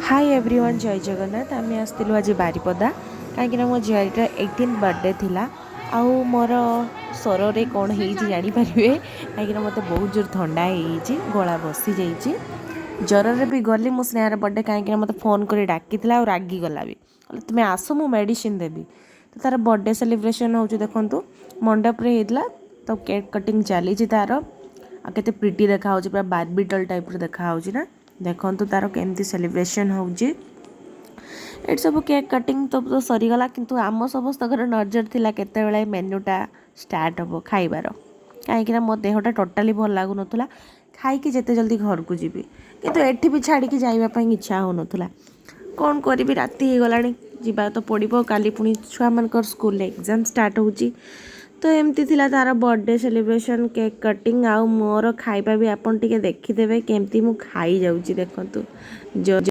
High everyone, ଜୟ ଜଗନ୍ନାଥ। ଆମେ ଆସିଥିଲୁ ଆଜି ବାରିପଦା, କାହିଁକିନା ମୋ ଝିଆରୀର 18 ବର୍ଥଡ଼େ ଥିଲା। ଆଉ ମୋର ସ୍ୱରରେ କ'ଣ ହେଇଛି ଜାଣିପାରିବେ, କାହିଁକିନା ମୋତେ ବହୁତ ଜୋର ଥଣ୍ଡା ହେଇଯାଇଛି, ଗଳା ବସିଯାଇଛି। ଜ୍ୱରରେ ବି ଗଲି ମୁଁ ସ୍ନେହାର ବର୍ଥଡ଼େ, କାହିଁକିନା ମୋତେ ଫୋନ୍ କରି ଡାକିଥିଲା ଆଉ ରାଗିଗଲା ବି, କହିଲା ତୁମେ ଆସ, ମୁଁ ମେଡ଼ିସିନ୍ ଦେବି। ତ ତା'ର ବର୍ଥଡ଼େ ସେଲିବ୍ରେସନ୍ ହେଉଛି, ଦେଖନ୍ତୁ, ମଣ୍ଡପରେ ହେଇଥିଲା। ତ କେକ୍ କଟିଂ ଚାଲିଛି ତା'ର। ଆଉ କେତେ ପ୍ରିଟି ଦେଖାହେଉଛି, ପୁରା ବାର୍ବି ଡଲ୍ ଟାଇପ୍ର ଦେଖାହେଉଛି ନା? ଦେଖନ୍ତୁ ତା'ର କେମିତି ସେଲିବ୍ରେସନ୍ ହେଉଛି। ଏଠି ସବୁ କେକ୍ କଟିଂ ତ ସରିଗଲା, କିନ୍ତୁ ଆମ ସମସ୍ତଙ୍କର ନଜର ଥିଲା କେତେବେଳେ ମେନ୍ୟୁଟା ଷ୍ଟାର୍ଟ ହେବ ଖାଇବାର, କାହିଁକିନା ମୋ ଦେହଟା ଟୋଟାଲି ଭଲ ଲାଗୁନଥିଲା। ଖାଇକି ଯେତେ ଜଲ୍ଦି ଘରକୁ ଯିବି, କିନ୍ତୁ ଏଠି ବି ଛାଡ଼ିକି ଯିବା ପାଇଁ ଇଚ୍ଛା ହେଉନଥିଲା। କ'ଣ କରିବି, ରାତି ହେଇଗଲାଣି, ଯିବା ତ ପଡ଼ିବ। କାଲି ପୁଣି ଛୁଆମାନଙ୍କର ସ୍କୁଲରେ ଏକ୍ଜାମ୍ ଷ୍ଟାର୍ଟ ହେଉଛି। ତ ଏମିତି ଥିଲା ତା'ର ବର୍ଥଡ଼େ ସେଲିବ୍ରେସନ୍, କେକ୍ କଟିଂ ଆଉ ମୋର ଖାଇବା ବି ଆପଣ ଟିକେ ଦେଖିଦେବେ, କେମିତି ମୁଁ ଖାଇଯାଉଛି ଦେଖନ୍ତୁ।